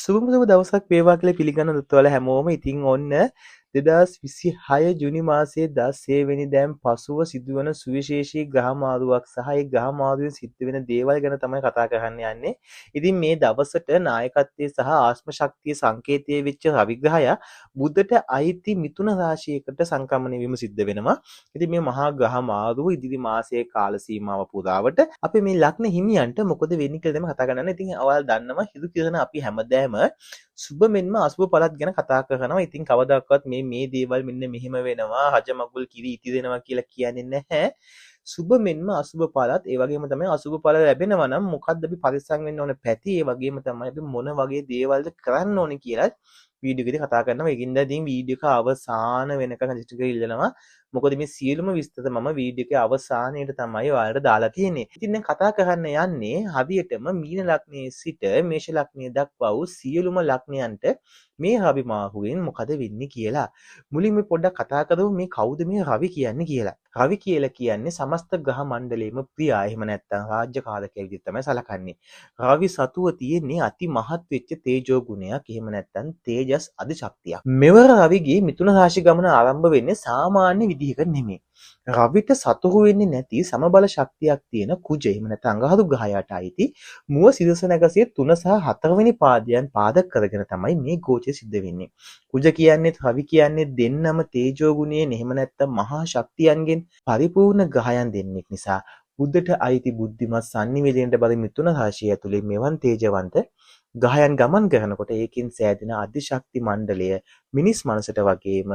සුබම සුබ දවසක් වේවා කියලා පිළිගන්න ඔයාලා හැමෝම. ඉතින් ඔන්න 2026 ජුනි මාසයේ 16 වෙනිදාන් පසුව සිදුවන සුවිශේෂී ග්‍රහ මාරුවක් සහ ඒ ග්‍රහ මාරුවෙන් සිද්ධ වෙන දේවල් ගැන තමයි කතා කරන්න යන්නේ. ඉතින් මේ දවසට නායකත්වයේ සහ ආත්ම ශක්තිය සංකේතය වෙච්ච රවි ග්‍රහයා බුධට අයිති මිථුන රාශියකට සංක්‍රමණය වීම සිද්ධ වෙනවා. ඉතින් මේ මහා ග්‍රහ මාරුව ඉදිරි මාසයේ කාල සීමාව පුරාවට අපි මේ ලග්න හිමියන්ට මොකද වෙන්නේ කියලා තමයි කතා කරන්න. ඉතින් ඔයාලා දන්නවා හිරු කිරණ අපි හැමදාම සුබ මෙන්ම අසුබ පළත් ගැන කතා කරනවා. ඉතින් කවදාකවත් මේ මේ දේවල් මෙන්න මෙහෙම වෙනවා, රජ මගුල් කිරි ඉතිරෙනවා කියලා කියන්නේ නැහැ. සුබ මෙන්ම අසුබ පළත්, ඒ වගේම තමයි අසුබ ඵල ලැබෙනවා නම් මොකද්ද අපි පරිස්සම් වෙන්න ඕන පැති, ඒ වගේම තමයි අපි මොන වගේ දේවල්ද කරන්න ඕනේ කියලා වීඩියෝ එකේදී කතා කරනවා. ඒකින්ද ඉතින් වීඩියෝ එක අවසාන වෙනකන් රජිස්ටර් කරලා ඉල්ලනවා. මොකද මේ සියලුම විස්තර මම වීඩියෝ එකේ අවසානයේට තමයි ඔයාලට දාලා තියෙන්නේ. ඉතින් දැන් කතා කරන්න යන්නේ හරියටම මීන ලග්නයේ සිට මේෂ ලග්නය දක්වා වූ සියලුම ලග්නයන්ට මේ රවි මාරුවෙන් මොකද වෙන්නේ කියලා. මුලින්ම පොඩ්ඩක් කතා කරමු මේ කවුද මේ රවි කියන්නේ කියලා. රවි කියලා කියන්නේ සමස්ත ග්‍රහ මණ්ඩලයේම ප්‍රියා, එහෙම නැත්නම් රාජ්‍යකාරකයා විදිහට තමයි සැලකන්නේ. රවි සතුව තියෙන්නේ අති මහත් වෙච්ච තේජෝ ගුණයක්, එහෙම නැත්නම් තේජස් අධිශක්තියක්. මෙවර රවිගේ මිථුන රාශි ගමන ආරම්භ වෙන්නේ සාමාන්‍ය විදිහකට නෙමෙයි. රවිට සතුහු වෙන්නේ නැති සමබල ශක්තියක් තියෙන කුජ, එහෙම නැත්නම් අඟහරු ග්‍රහයාට අයිති මුව සිරස නැගසිය 3 සහ 4 වෙනි පාදයන් පාදක කරගෙන තමයි මේ ගෝචරය සිද්ධ වෙන්නේ. කුජ කියන්නේ රවි කියන්නේ දෙන්නම තේජෝ ගුණයෙන්, එහෙම නැත්නම් මහා ශක්තියන්ගෙන් පරිපූර්ණ ග්‍රහයන් දෙන්නෙක් නිසා බුද්ධට අයිති බුද්ධිමත් සන්නිවේදනයට බර මිථුන රාශිය ඇතුලේ මෙවන් තේජවන්ත ග්‍රහයන් ගමන් කරනකොට ඒකෙන් සෑදෙන අධිශක්ති මණ්ඩලය මිනිස් මනසට වගේම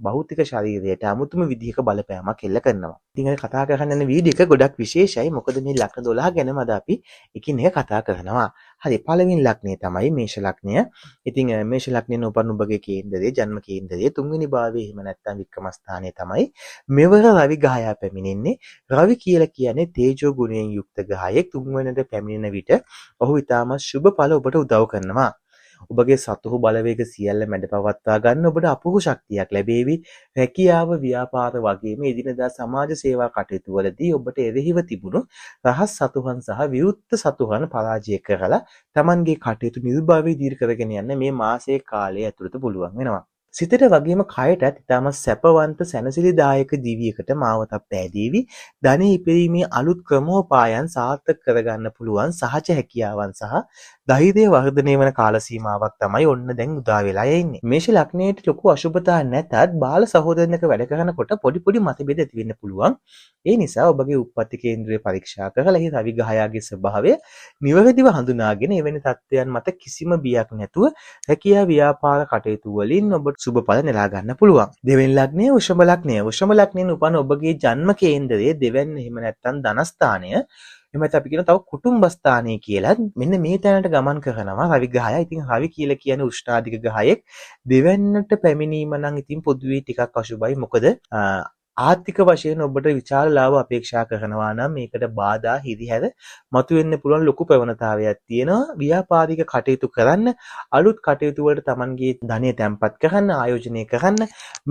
භෞතික ශරීරයට අමුතුම විදිහක බලපෑමක් එල්ල කරනවා. ඉතින් අද කතා කරන්න යන වීඩියෝ එක ගොඩක් විශේෂයි. මොකද මේ ලග්න 12 ගැනම අද අපි එකින් එක කතා කරනවා. හරි, පළවෙනි ලග්නය තමයි මේෂ ලග්නය. ඉතින් මේෂ ලග්නයෙන් උපන් ඔබගේ කේන්දරයේ ජන්ම කේන්දරයේ තුන්වෙනි භාවයේ, එහෙම නැත්නම් වික්‍රමස්ථානයේ තමයි මෙවර රවි ග්‍රහයා පැමිණෙන්නේ. රවි කියලා කියන්නේ තේජෝ ගුණයෙන් යුක්ත ග්‍රහයෙක්. තුන්වෙනිට පැමිණෙන විට ඔහු ඉතාමත් සුබ ඵල ඔබට උදව් කරනවා. ඔබගේ සතුහු බලවේග සියල්ල මැඩ පවත්වා ගන්න ඔබට අපූර්ව ශක්තියක් ලැබේවි. රැකියාව, ව්‍යාපාර වගේම එදිනදා සමාජ සේවා කටයුතු වලදී ඔබට එරෙහිව තිබුණු රහස් සතුහන් සහ විරුද්ධ සතුහන් පරාජය කරලා තමන්ගේ කටයුතු නිර්භයව ඉදිරි කරගෙන යන්න මේ මාසයේ කාලය ඇතුළත පුළුවන් වෙනවා. සිතට වගේම කයටත් ඉතාමත් සැපවන්ත සැනසිලිදායක දිවියකට මාවතක් පෑදේවි. ධනෙ ඉපයීමේ අලුත් ක්‍රමෝපායන් සාර්ථක කරගන්න පුළුවන් සහජ හැකියාවන් සහ ධෛර්යය වර්ධනය වන කාල සීමාවක් තමයි ඔන්න දැන් උදා වෙලා එන්නේ. මේෂ ලග්නයට ලොකු අශුභතා නැතත් බාල සහෝදරයන් එක්ක වැඩ කරනකොට පොඩි පොඩි මතභේද ඇති වෙන්න පුළුවන්. ඒ නිසා ඔබගේ උප්පත්ති කේන්ද්‍රය පරීක්ෂා කරලා එහි රවි ග්‍රහයාගේ ස්වභාවය නිවැරදිව හඳුනාගෙන එවැනි තත්ත්වයන් මත කිසිම බියක් නැතුව රැකියා ව්‍යාපාර කටයුතු වලින් ඔබට සුබ ඵල නෙලා ගන්න පුළුවන්. දෙවෙනි ලග්නය වෘෂභ ලග්නය. වෘෂභ ලග්නයෙන් උපන් ඔබගේ ජන්ම කේන්දරයේ දෙවැන්න, එහෙම නැත්නම් ධනස්ථානය, එහෙම නැත්නම් අපි කියන තව කුටුම්බස්ථානය කියලා මෙන්න මේ තැනට ගමන් කරනවා රවි ග්‍රහයා. ඉතින් රවි කියලා කියන්නේ උෂ්ණාධික ග්‍රහයෙක්. දෙවැන්නට පැමිණීම නම් ඉතින් පොදුවේ ටිකක් අශුභයි. මොකද ආර්ථික වශයෙන් ඔබට විශාල ලාභ අපේක්ෂා කරනවා නම් මේකට බාධා හිරිහැර මතුවෙන්න පුළුවන් ලොකු ප්‍රවණතාවයක් තියෙනවා. ව්‍යාපාරික කටයුතු කරන්න, අලුත් කටයුතු වලට තමන්ගේ ධනය තැන්පත් කරන්න, ආයෝජනය කරන්න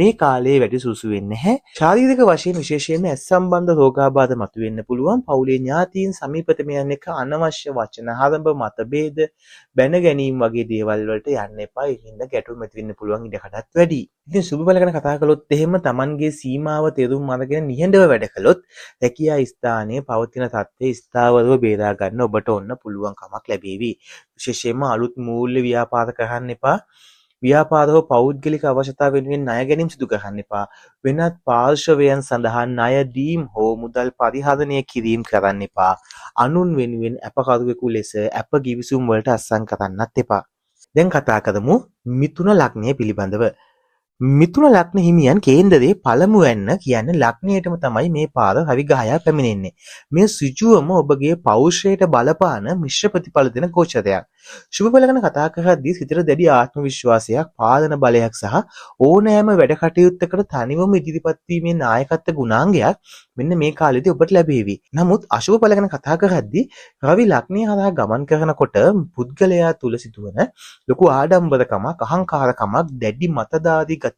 මේ කාලයේ වැඩි සුසු වෙන්නේ නැහැ. ශාරීරික වශයෙන් විශේෂයෙන්ම ඇස් සම්බන්ධ රෝගාබාධ මතුවෙන්න පුළුවන්. පවුලේ ඥාතීන් සමීපතමයන් එක්ක අනවශ්‍ය වචන හරඹ, මතභේද, බැන ගැනීම වගේ දේවල් වලට යන්න එපා. ඒ හින්දා ගැටුම් ඇති වෙන්න පුළුවන් ඉඩකඩත් වැඩි. ඉතින් සුබ බල ගැන කතා කළොත් එහෙම තමන්ගේ සීමාව තේරුම් අරගෙන නිහඬව වැඩ කළොත් රැකියා ස්ථානයේ පවතින තත්ත්වය ස්ථාවරව බේරා ගන්න ඔබට ඔන්න පුළුවන්කමක් ලැබේවි. විශේෂයෙන්ම අලුත් මූල්‍ය ව්‍යාපාර කරන්න එපා. ව්‍යාපාර හෝ පෞද්ගලික අවශ්‍යතා වෙනුවෙන් ණය ගැනීම සිදු කරන්න එපා. වෙනත් පාර්ශවයන් සඳහා ණය දීම් හෝ මුදල් පරිහරණය කිරීම කරන්න එපා. අනුන් වෙනුවෙන් ඇපකරුවෙකු ලෙස ඇප ගිවිසුම් වලට අත්සන් කරන්නත් එපා. දැන් කතා කරමු මිථුන ලග්නය පිළිබඳව. මිථුන ලග්න හිමියන් කේන්දරයේ පළමුවැන්න කියන්නේ ලග්නයටම තමයි මේ පාර රවි ග්‍රහයා පැමිණෙන්නේ. මේ ඍජුවම ඔබගේ පෞරුෂයට බලපාන මිශ්‍ර ප්‍රතිඵල දෙන ගෝචරයක්. සුබ ඵල ගැන කතා කරද්දී සිතට දැඩි ආත්ම විශ්වාසයක්, පාලන බලයක් සහ ඕනෑම වැඩ කටයුත්තකට තනිවම ඉදිරිපත් වීමේ නායකත්ව ගුණාංගයක් මෙන්න මේ කාලෙදී ඔබට ලැබේවි. නමුත් අශුභ ඵල ගැන කතා කරද්දී රවි ලග්නය හරහා ගමන් කරනකොට පුද්ගලයා තුල සිදුවන ලොකු ආඩම්බරකමක්, අහංකාරකමක්, දැඩි මතධාරී ගතියක්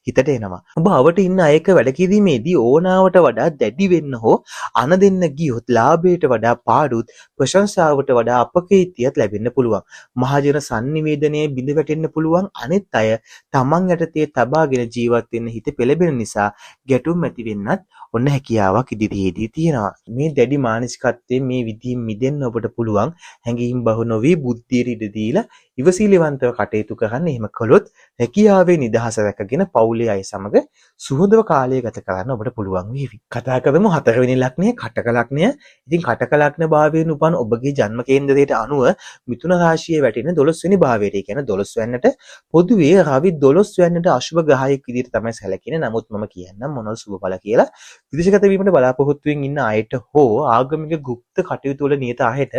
හිතට එනවා. ඔබ අවට ඉන්න අය එක්ක වැඩ කිරීමේදී ඕනාවට වඩා දැඩි වෙන්න හෝ අණ දෙන්න ගියොත් ලාභයට වඩා පාඩුත්, ප්‍රශංසාවට වඩා අපකීර්තියත් ලැබෙන්න පුළුවන්. මහජන සංනිවේදනයේ බිඳ වැටෙන්න පුළුවන්. අනිත් අය තමන් යටතේ තබාගෙන ජීවත් වෙන්න හිත පෙළඹෙන නිසා ගැටුම් ඇති වෙන්නත් ඔන්න හැකියාවක් ඉදිරියේදී තියෙනවා. මේ දැඩි මානසිකත්වයෙන් මේ විදිහින් මිදෙන්න ඔබට පුළුවන්. හැඟීම් බහු නොවී බුද්ධියට ඉඩ දීලා ඉවසිලිවන්තව කටයුතු කරන්න. එහෙම කළොත් හැකියාවේ නිදහස රැකගෙන පවුලේ අය සමග සුහදව කාලය ගත කරන්න ඔබට පුළුවන් වේවි. කතා කරමු හතරවෙනි ලග්නය කටක ලග්නය. ඉතින් කටක ලග්න භාවයෙන් උපන් ඔබගේ ජන්ම කේන්දරයට අනුව මිථුන රාශියේ වැටෙන 12 වෙනි භාවයට. ඒ කියන්නේ 12 වැන්නට පොදුවේ රවි 12 වැන්නට අශුභ ග්‍රහයෙක් විදිහට තමයි සැලකෙන්නේ. නමුත් මම කියන්නම් මොනවද සුභ ඵල කියලා. විදේශගත වීමට බලාපොරොත්තු වෙමින් ඉන්න අයට හෝ ආගමික ගුප්ත කටයුතු වල නියත අයට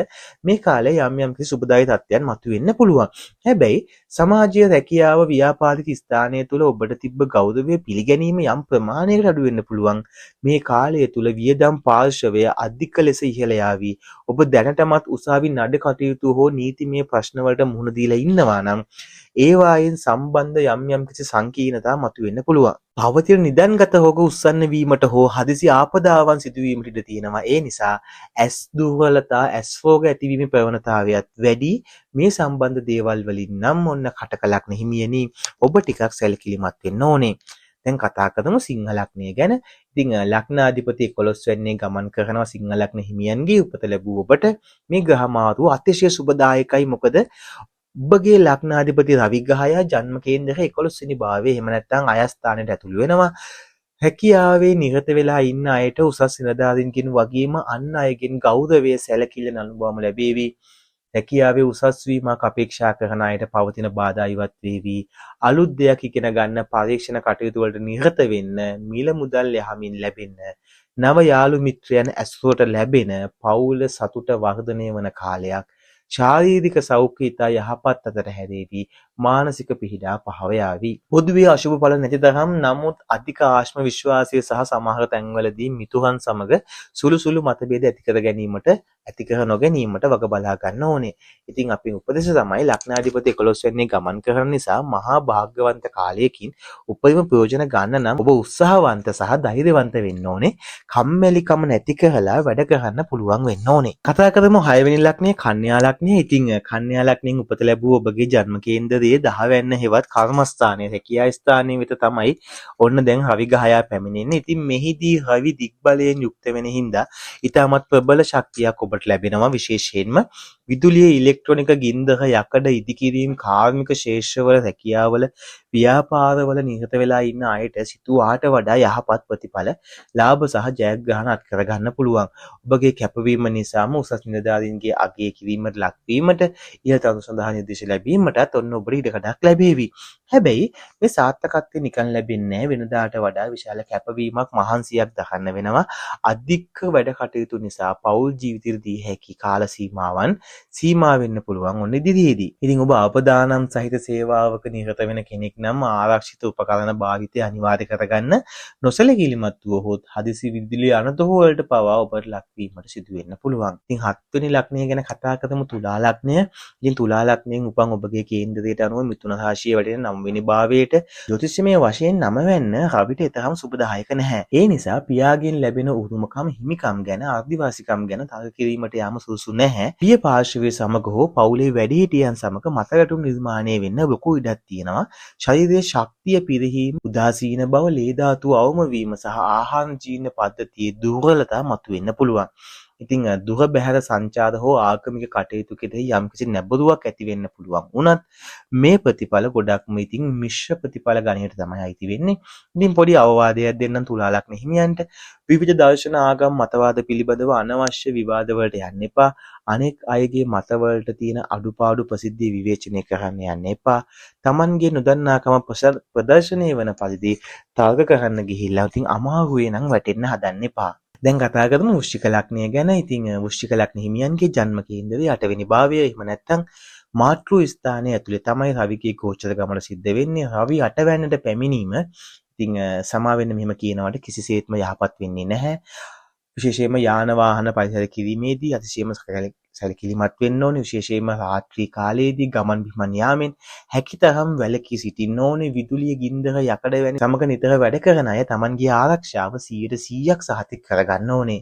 මේ කාලේ යම් යම් කිසි සුබදායී තත්ත්වයන් මතුවෙන්න පුළුවන්. හැබැයි සමාජීය රැකියාව ව්‍යාපාරික ස්ථානය තුළ ඔබට තිබ්බ ගෞරවය පිළිගැනීම යම් ප්‍රමාණයකට අඩු වෙන්න පුළුවන්. මේ කාලය තුළ වියදම් පාර්ශවය අධික ලෙස ඉහළ යාවි. ඔබ දැනටමත් උසාවි නඩ කටයුතු හෝ නීතිමය ප්‍රශ්නවලට මුහුණ දීලා ඉන්නවා නම් ඒවායින් සම්බන්ධ යම් යම් කිසි සංකීර්ණතා මතුවෙන්න පුළුවන්. පවතින නිදන්ගත රෝග උස්සන්න වීමට හෝ හදිසි ආපදාවන් සිදුවීමට ඉඩ තියෙනවා. ඒ නිසා ඇස් දුර්වලතා, ඇස් රෝග ඇතිවීමේ ප්‍රවණතාවයත් වැඩි. මේ සම්බන්ධ දේවල් වලින් නම් ඔන්න කටක ලග්න හිමියනි ඔබ ටිකක් සැලකිලිමත් වෙන්න ඕනේ. දැන් කතා කරමු සිංහ ලග්නය ගැන. ඉතින් ලග්නාධිපති 11 වැන්නේ ගමන් කරනවා සිංහ ලග්න හිමියන්ගේ උපත ලැබූ ඔබට මේ ග්‍රහ මාරුව අතිශය සුබදායකයි. මොකද ඔබගේ ලග්නාධිපති රවි ග්‍රහයා ජන්ම කේන්දරයේ 11 වෙනි භාවයේ එහෙම නැත්නම් අයස්ථානයට ඇතුළු වෙනවා. හැකියාවේ නිරත වෙලා ඉන්න අයට උසස් නිලධාරීන්ගෙන් වගේම අන් අයගෙන් ගෞරවය, සැලකිල්ල නළුබවම ලැබේවි. හැකියාවේ උසස් වීමක් අපේක්ෂා කරන අයට පවතින බාධා ඉවත් වේවි. අලුත් දෙයක් ඉගෙන ගන්න, පරීක්ෂණ කටයුතු වලට නිරත වෙන්න, මිල මුදල් යහමින් ලැබෙන්න, නව යාළු මිත්‍රයන් ඇසුරට ලැබෙන, පවුල සතුට වර්ධනය වන කාලයක්. ශාරීරික සෞඛ්‍ය ඉතා යහපත් අතට හැරේවි. මානසික පිහිඩා පහව යාවි. පොදුවේ අශුභ ඵල නැති තරම් නමුත් අධික ආත්ම විශ්වාසය සහ සමහර තැන්වලදී මිතුරන් සමග සුළු සුළු මතභේද ඇති කර ගැනීමට ඇති කර නොගැනීමට වග බලා ගන්න ඕනේ. ඉතින් අපේ උපදේශ තමයි ලග්නාධිපති 11 වෙනි ගමන් කරන නිසා මහා භාග්‍යවන්ත කාලයකින් උපරිම ප්‍රයෝජන ගන්න නම් ඔබ උත්සාහවන්ත සහ ධෛර්යවන්ත වෙන්න ඕනේ. කම්මැලිකම නැති කරලා වැඩ කරන්න පුළුවන් වෙන්න ඕනේ. කතා කරමු 6 වෙනි ලග්නය කන්‍යා ලග්නය. ඉතින් කන්‍යා ලග්නයෙන් උපත ලැබූ ඔබගේ ජන්ම කේන්දරයේ 10 වැන්න හෙවත් කර්මස්ථානයේ රැකියා ස්ථානයේ වෙත තමයි ඔන්න දැන් රවි ගහයා පැමිණෙන්නේ. ඉතින් මෙහිදී රවි දිග්බලයෙන් යුක්ත වෙන හින්දා ඉතාමත් ප්‍රබල ශක්තියක් ඔබට ලැබෙනවා. විශේෂයෙන්ම විදුලිය, ඉලෙක්ට්‍රොනික, ගින්දර, යකඩ ඉදිකිරීම්, කාර්මික ක්ෂේත්‍රවල, රැකියාවල, ව්‍යාපාරවල නිරත වෙලා ඉන්න අයට සිතුවාට වඩා යහපත් ප්‍රතිඵල, ලාභ සහ ජයග්‍රහණ අත් කරගන්න පුළුවන්. ඔබගේ කැපවීම නිසාම උසස් නිලධාරීන්ගේ අගය කිරීමට ලක්වීමට, ඉහළ තනතුරු සඳහා නිර්දේශ ලැබීමටත් ඔන්න ඔබට ඉඩකඩක් ලැබේවි. හැබැයි මේ සාර්ථකත්වය නිකන් ලැබෙන්නේ නැහැ. වෙනදාට වඩා විශාල කැපවීමක්, මහන්සියක් දරන්න වෙනවා. අධික වැඩ කටයුතු නිසා පෞල් ජීවිතයට දී හැකි කාල සීමාවන් සීමා වෙන්න පුළුවන් ඔන්න ඉදිරියේදී. ඉතින් ඔබ අවදානම් සහිත සේවාවක නිරත වෙන කෙනෙක් නම් ආරක්ෂිත උපකරණ භාවිතය අනිවාර්ය කරගන්න. නොසැලකිලිමත් වුවහොත් හදිසි විදුලි අනතුරු වලට පවා ඔබට ලක්වීමට සිදු වෙන්න පුළුවන්. ඉතින් හත්වෙනි ලග්නය ගැන කතා කරමු තුලා ලග්නය. ඉතින් තුලා ලග්නයෙන් උපන් ඔබගේ කේන්දරයට අනුව මිථුන රාශියේ වැටෙන නවවෙනි භාවයට ජ්‍යොතිෂමය වශයෙන් නවවැන්න රවිට එතරම් සුබදායක නැහැ. ඒ නිසා පියාගෙන් ලැබෙන උරුමකම්, හිමිකම් ගැන, අර්ධිවාසිකම් ගැන තර්ක කිරීමට යාම සුදුසු නැහැ. පිය පාර්ශවය සමග හෝ පවුලේ වැඩිහිටියන් සමග මතගැටුම් නිර්මාණය වෙන්න ලොකු ඉඩක් තියෙනවා. ශරීරයේ ශක්තිය පිරිහීම, උදාසීන බව, ලේ ධාතුව අවම වීම සහ ආහාර ජීර්ණ පද්ධතියේ දුර්වලතා මතුවෙන්න පුළුවන්. ඉතින් දුර බැහැර සංචාර හෝ ආගමික කටයුතු කෙරෙහි යම්කිසි නැඹුරුවක් ඇති වෙන්න පුළුවන් වුණත් මේ ප්‍රතිඵල ගොඩක්ම ඉතින් මිශ්‍ර ප්‍රතිඵල ගණයට තමයි අයිති වෙන්නේ. ඉතින් පොඩි අවවාදයක් දෙන්නම් තුලා ලග්න හිමියන්ට. විවිධ දර්ශන, ආගම්, මතවාද පිළිබඳව අනවශ්‍ය විවාද වලට යන්න එපා. අනෙක් අයගේ මතවලට තියෙන අඩුපාඩු ප්‍රසිද්ධිය විවේචනය කරන්න යන්න එපා. තමන්ගේ නොදන්නාකම ප්‍රදර්ශනය වන පරිදි තර්ක කරන්න ගිහිල්ලා ඉතින් අමාරුවේ නම් වැටෙන්න හදන්න එපා. දැන් කතා කරමු වෘශ්චික ලග්නය ගැන. ඉතින් වෘශ්චික ලග්න හිමියන්ගේ ජන්ම කේන්දරයේ 8 වෙනි භාවය එහෙම නැත්නම් මාතෘ ස්ථානයේ ඇතුලේ තමයි රවිගේ ගෝචර ගමන සිද්ධ වෙන්නේ. රවි අටවැන්නට පැමිණීම ඉතින් සමා වෙන්න මෙහෙම කියනවට කිසිසේත්ම යහපත් වෙන්නේ නැහැ. විශේෂයෙන්ම යාන වාහන පරිසර කිරීමේදී අතිශයම සැලකිලිමත් වෙන්න ඕනේ. විශේෂයෙන්ම රාත්‍රී කාලයේදී ගමන් බිමන් යාමෙන් හැකිතරම් වැළකී සිටින්න ඕනේ. විදුලිය, ගින්දර, යකඩ වැනි සමග නිතර වැඩ කරන අය තමන්ගේ ආරක්ෂාව 100%ක් සහතික කරගන්න ඕනේ.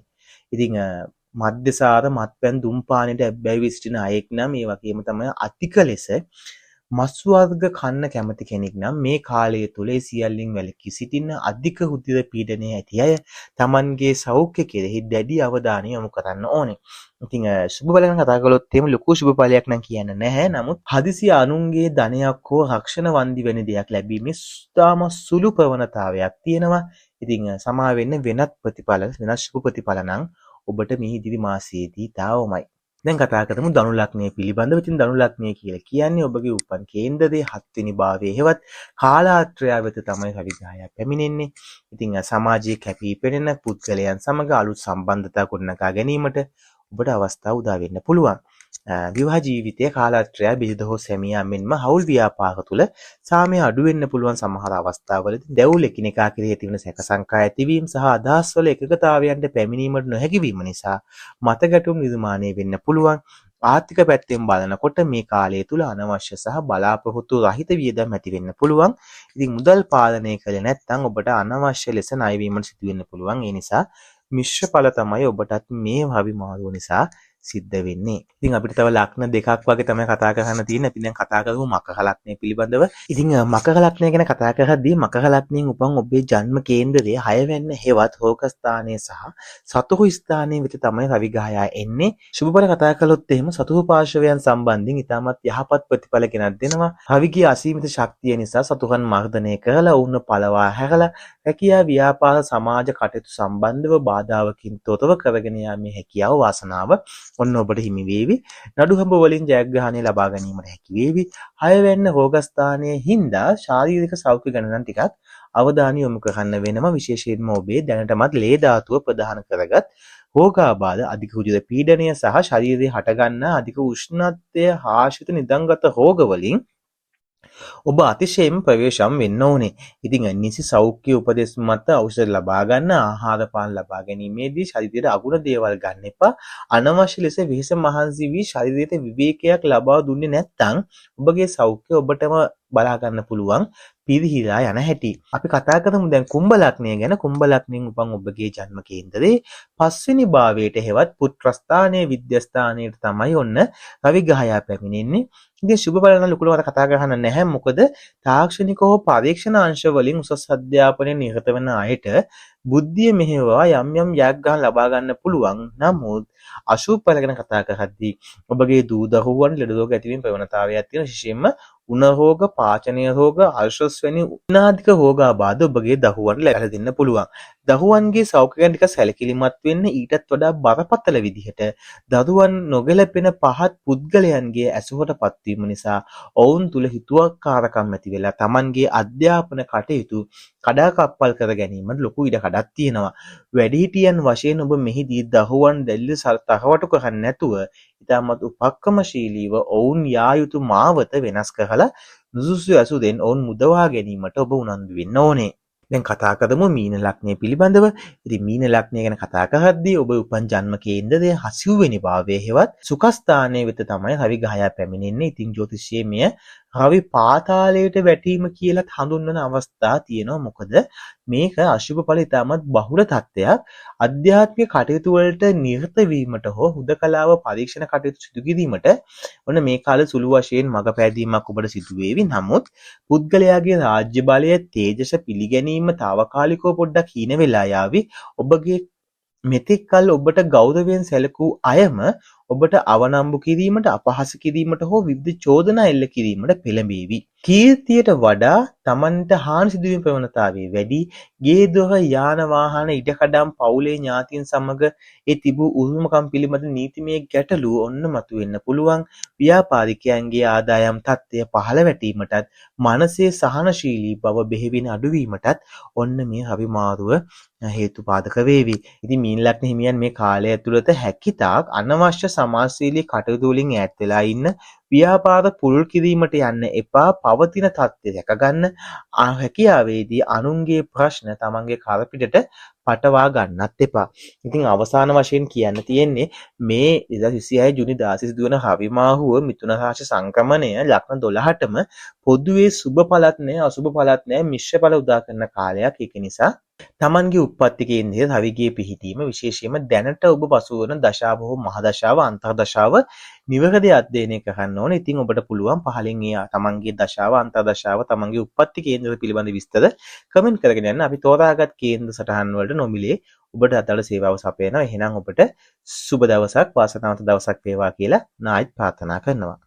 ඉතින් මද්‍යසාර මත්පැන් දුම් පානයට ඇබ්බැහි වී සිටින අයෙක් නම්, ඒ වගේම තමයි අධික ලෙස මස් වර්ග කන්න කැමති කෙනෙක් නම් මේ කාලය තුල ඒ සියල්ලෙන් වැළකී සිටින්න. අධික රුධිර පීඩනය ඇති අය තමන්ගේ සෞඛ්‍ය කෙරෙහි දැඩි අවධානය යොමු කරන්න ඕනේ. ඉතින් සුබ ඵල ගැන කතා කළොත් එහෙම ලොකු සුබ ඵලයක් නම් කියන්න නැහැ. නමුත් හදිසි අනුන්ගේ ධනයක් හෝ රක්ෂණ වන්දි වැනි දෙයක් ලැබීමේ ඉතාම සුළු ප්‍රවණතාවයක් තියෙනවා. ඉතින් සමා වෙන්න වෙනත් ප්‍රතිඵල, වෙනත් සුබ ප්‍රතිඵල නම් ඔබට මේ ඉදිරි මාසයේදී තාවමයි. දැන් කතා කරමු ධනු ලග්නය පිළිබඳව. ඉතින් ධනු ලග්නය කියලා කියන්නේ ඔබගේ උපන් කේන්දරයේ 7 වෙනි භාවයේ හෙවත් කාලාත්‍රයා වෙත තමයි රවි ග්‍රහයා පැමිණෙන්නේ. ඉතින් සමාජයේ කැපී පෙනෙන පුද්ගලයන් සමග අලුත් සම්බන්ධතා ගොඩනගා ගැනීමට ඔබට අවස්ථාව උදා වෙන්න පුළුවන්. විවාහ ජීවිතයේ කාලාත්‍රයා බිරිඳ හෝ සැමියා මෙන්ම හවුල් ව්‍යාපාර තුළ සාමය අඩු වෙන්න පුළුවන් සමහර අවස්ථාවලදී. දැවුල් එකිනෙකා කෙරෙහි ඇතිවන සැක සංකා ඇතිවීම සහ අදහස්වල එකඟතාවයන්ට පැමිණීමට නොහැකි වීම නිසා මතගැටුම් නිර්මාණය වෙන්න පුළුවන්. ආර්ථික පැත්තෙන් බලනකොට මේ කාලය තුල අනවශ්‍ය සහ බලාපොරොත්තු රහිත වියදම් ඇති වෙන්න පුළුවන්. ඉතින් මුදල් පාලනය කළේ නැත්නම් ඔබට අනවශ්‍ය ලෙස ණය වීමට සිදු වෙන්න පුළුවන්. ඒ නිසා මිශ්‍ර ඵල තමයි ඔබටත් මේ රවි මාරුව නිසා සිද්ධ වෙන්නේ. ඉතින් අපිට තව ලග්න දෙකක් වගේ තමයි කතා කරන්න තියෙන්නේ. අපි දැන් කතා කරමු මකර ලග්නය පිළිබඳව. ඉතින් මකර ලග්නය ගැන කතා කරද්දී මකර ලග්නයෙන් උපන් ඔබේ ජන්ම කේන්දරයේ 6 වැන්න හෙවත් රෝග ස්ථානය සහ සතුහු ස්ථානයේ වෙත තමයි රවි ග්‍රහයා එන්නේ. සුබ ඵල කතා කළොත් එහෙම සතුහු පාර්ශවයන් සම්බන්ධයෙන් ඉතාමත් යහපත් ප්‍රතිඵල ගෙනත් දෙනවා. රවිගේ අසීමිත ශක්තිය නිසා සතුහන් මර්ධනය කරලා ඔවුන්ව පළවා හැරලා රැකියා ව්‍යාපාර සමාජ කටයුතු සම්බන්ධව බාධාවකින් තොරව කරගෙන යාමේ හැකියාව වාසනාව ඔන්න ඔබට හිමි වේවි. නඩු හඹ වලින් ජයග්‍රහණය ලබා ගැනීමට හැකි වේවි. හයවැන්න රෝගස්ථානයේ හින්දා ශාරීරික සෞඛ්‍ය ගැන නම් ටිකක් අවධානය යොමු කරන්න වෙනවා. විශේෂයෙන්ම ඔබේ දැනටමත් ලේ ධාතුව ප්‍රධාන කරගත් රෝගාබාධ, අධික රුධිර පීඩනය සහ ශරීරයේ හටගන්නා අධික උෂ්ණත්වය ආශ්‍රිත නිදන්ගත රෝග වලින් ඔබ අතිශයින්ම ප්‍රවේශම් වෙන්න ඕනේ. ඉතින් නිසි සෞඛ්‍ය උපදෙස් මත ඖෂධ ලබා ගන්න, ආහාර පාන ලබා ගැනීමේදී ශරීරයට අගුණ දේවල් ගන්න එපා. අනවශ්‍ය ලෙස වෙහෙස මහන්සි වී ශරීරයට විවේකයක් ලබා දුන්නේ නැත්නම් ඔබගේ සෞඛ්‍ය ඔබටම බලා ගන්න පුළුවන් පිරිහිලා යන හැටි. අපි කතා කරමු දැන් කුම්භ ලග්නය ගැන. කුම්භ ලග්නයෙන් උපන් ඔබගේ ජන්ම කේන්දරේ පස්වෙනි භාවයට හෙවත් පුත්‍රස්ථානයේ විද්‍යාස්ථානයට තමයි ඔන්න රවි ග්‍රහයා පැමිණෙන්නේ. ඉතින් සුබ ඵල නම් ලොකුවට කතා කරන්න නැහැ. මොකද තාක්ෂණික හෝ පරීක්ෂණ අංශ වලින් උසස් අධ්‍යාපනයේ නිරත වන අයට බුද්ධිය මෙහෙයවා යම් යම් ජයග්‍රහණ ලබා ගන්න පුළුවන්. නමුත් අශුභ ඵල ගැන කතා කරද්දී ඔබගේ දූ දරුවන් ලෙඩ රෝග ඇතිවීම ප්‍රවණතාවයක් තියෙන. විශේෂයෙන්ම උණ රෝග, පාචනීය රෝග, අල්සර්ස් වැනි උනාධික රෝගාබාධ ඔබගේ දරුවන්ට ලැබෙන්න පුළුවන්. දරුවන්ගේ සෞඛ්‍ය ගැන ටිකක් සැලකිලිමත් වෙන්න. ඊටත් වඩා බරපතල විදිහට දරුවන් නොගැලපෙන පහත් පුද්ගලයන්ගේ ඇසුරට පත්වීම නිසා ඔවුන් තුළ හිතුවක්කාරකම් ඇති වෙලා තමන්ගේ අධ්‍යාපන කටයුතු කඩාකප්පල් කර ගැනීමට ලොකු ඉඩ කඩක් තියෙනවා. වැඩිහිටියන් වශයෙන් ඔබ මෙහිදී දරුවන් දැඩි ලෙස තරවටු කරන්නේ නැතුව ඉතාමත් උපක්‍රමශීලීව ඔවුන් යා යුතු මාවත වෙනස් කරලා නුසුදුසු ඇසුරෙන් ඔවුන් මුදවා ගැනීමට ඔබ උනන්දු වෙන්න ඕනේ. දැන් කතා කරමු මීන ලග්නය පිළිබඳව. ඉතින් මීන ලග්නය ගැන කතා කරද්දී ඔබ උපන් ජන්ම කේන්දරය හසිව්වෙනි භාවයේ හෙවත් සුඛස්ථානයේ වෙත තමයි රවි ග්‍රහයා පැමිණෙන්නේ. ඉතින් ජ්‍යොතිෂයේ මෙය රවි පාතාලයට වැටීම කියලත් හඳුන්වන අවස්ථා තියෙනවා. මොකද මේක අශුභ ඵල ඉතාමත් බහුල තත්ත්වයක්. අධ්‍යාත්මික කටයුතු වලට නිරත වීමට හෝ හුදකලාව පරීක්ෂණ කටයුතු සිදු කිරීමට ඔන්න මේ කාලේ සුළු වශයෙන් මඟ පෑදීමක් ඔබට සිදු වේවි. නමුත් පුද්ගලයාගේ රාජ්‍ය බලය තේජස පිළිගැනීම තාවකාලිකව පොඩ්ඩක් හීන වෙලා යාවි. ඔබගේ මෙතෙක් කල් ඔබට ගෞරවයෙන් සැලකූ අයම ඔබට අවනම්බු කිරීමට, අපහාස කිරීමට හෝ විවිධ චෝදනා එල්ල කිරීමට පෙළඹේවි. කීර්තියට වඩා තමන්ට හානි සිදුවීම ප්‍රවණතාවය වැඩි. ගේ දොර, යාන වාහන, ඉඩකඩම්, පවුලේ ඥාතීන් සමග ඒ තිබූ උරුමකම් පිළිබඳ නීතිමය ගැටලු ඔන්න මතුවෙන්න පුළුවන්. ව්‍යාපාරිකයන්ගේ ආදායම් තත්ත්වය පහළ වැටීමටත් මනසේ සහනශීලී බව බෙහෙවින් අඩුවීමටත් ඔන්න මේ රවි මාරුව හේතු පාදක වේවි. ඉතින් මීන ලග්න හිමියන් මේ කාලය ඇතුළත හැකිතාක් අනවශ්‍ය සමාජශීලී කටයුතු වලින් ඈත් වෙලා ඉන්න. ව්‍යාපාර පුළුල් කිරීමට යන්න එපා. පවතින තත්ත්වය රැකගන්න. හැකියාවේදී අනුන්ගේ ප්‍රශ්න තමන්ගේ කරපිටට පටවා ගන්නත් එපා. ඉතින් අවසාන වශයෙන් කියන්න තියෙන්නේ මේ 2026 ජුනි 16 සිදුවන රවි මාරුව මිථුන රාශි සංක්‍රමණය ලග්න 12ටම පොදුවේ සුබ ඵලත් නෑ, අසුබ ඵලත් නෑ, මිශ්‍ර ඵල උදා කරන කාලයක්. ඒක නිසා තමන්ගේ උප්පත්ති කේන්ද්‍රයේ රවිගේ පිහිටීම, විශේෂයෙන්ම දැනට ඔබ පසු වන දශාව හෝ මහ දශාව, අන්තර්දශාව නිවැරදි අධ්‍යයනය කරන්න ඕනේ. ඉතින් ඔබට පුළුවන් පහලින් ඒ තමන්ගේ දශාව, අන්තර්දශාව, තමන්ගේ උප්පත්ති කේන්ද්‍ර පිළිබඳ විස්තර කමෙන්ට් කරගෙන යන්න. අපි තෝරාගත් කේන්ද්‍ර සටහන් වලට නොමිලේ ඔබට අදාළ සේවාව සපයනවා. එහෙනම් ඔබට සුබ දවසක්, වාසනාවන්ත දවසක් වේවා කියලා නායිත් ප්‍රාර්ථනා කරනවා.